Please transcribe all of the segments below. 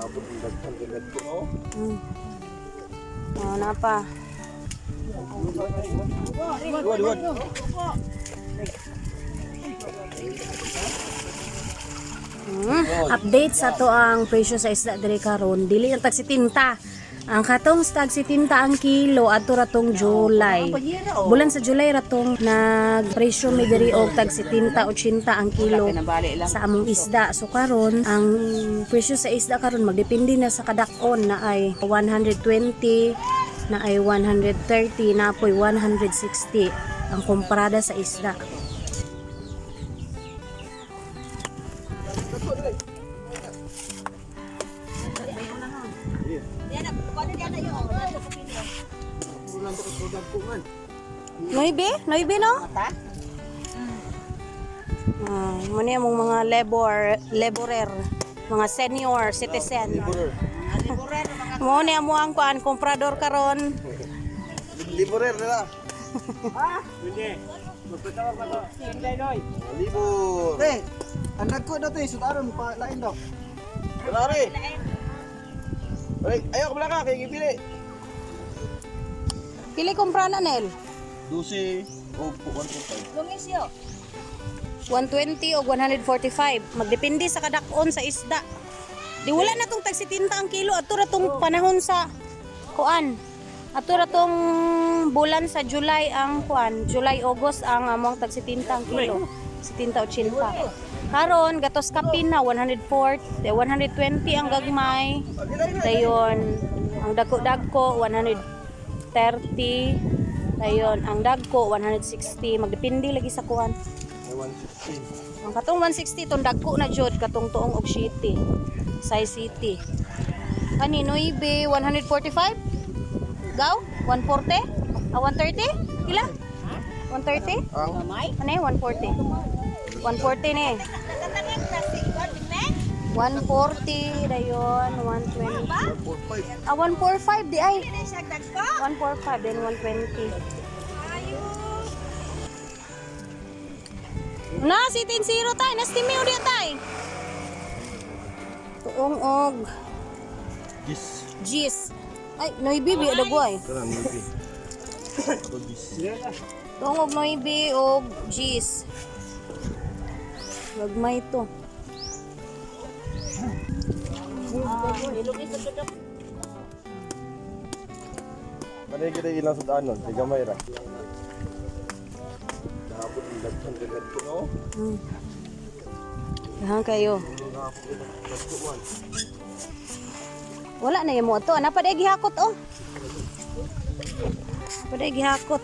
Nabot ang daghan kay dagko, no? Oh, na pa. Duwa, duwa. Update sa to ang presyo sa isda diri karon. Dili ang tag 70. Ang katong sa tag 70 ang kilo adto ra tong July. Bulan sa July ra tong nagpresyo mi diri og tag 70 80 ang kilo sa among isda. So karon ang presyo sa isda karon magdepende na sa kadak-on, na ay 120, na ay 130, na po'y 160 ang komparada sa isda. Noibe? Noibe, no? Ah, muna yung mga laborer, mga senior citizen. Mo ni amo ang kuan komprador karon. Liborer nila. Ha? Hindi. Libor. Te, ang nagko daw te, sudaron pa lain daw. Wala rin. Ay, ayaw ko ka, kay gipili. Pili kumpra na nel. 12 o 1.5. 120 o 145. Magdepende sa kadak-on sa isda. Di wala na tong tag 70 ang kilo ato ra tong panahon sa kuan. Ato ra tong bulan sa July ang kuan, July August ang among tag 70 ang kilo. 70 80. Karon gatos kapin na 140, 120 ang gagmay. Dayon ang dagko-dagko 130. Dayon ang dagko 160, magdepende lagi sa kuan. Ay, 160. Ang katong 160 tong dagko na jud katong tuong og city. Size city. Kani 9 145? Gaw? 140? Ah, 130? Pila? 130? Ang Ano yun? 140. 140 ni. 140 dayon 120. 1.5. Ah, 145 di ay. 145 then 120. Na, si 10-0 tay. Nastimi ulit tay. Tuong og Gis. Gis. Ay, noibi bi adagway. Tara, nubi. Ako gis. Tuong og noibi og gis. Gagmay to. Kanay kita ilang sudanon, kay gamay ra. Nabot ang daghan kay dagko, no? Dahan kayo. Nabot ang dagko man. Wala na yung mo to. Ano pa gihakot oh. Pa gihakot.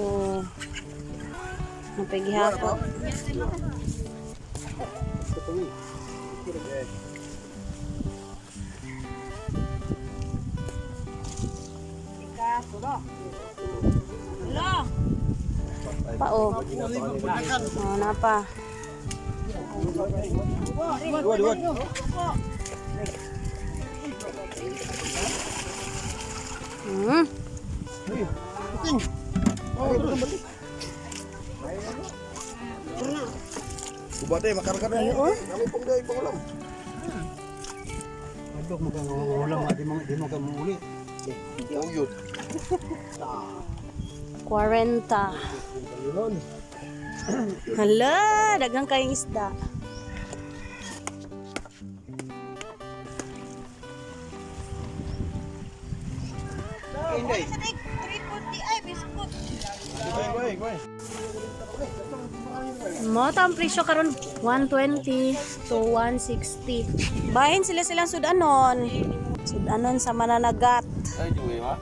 Oh. Ano pa gihakot? Pa oh. Oh, napa. Duwa, duwa. Ubate, makarkar na. Ayo, oh. Kami pong day, pangulam. Adlok mo kang ulam, di mo ka muuli. Uyot. 40. Hala, daghang kayong isda. Hindi. Goy, goy, goy. Mo ang presyo karon 120 to 160. Bahin sila silang sudanon. Sudanon sa mananagat. Ay, juwe, ha?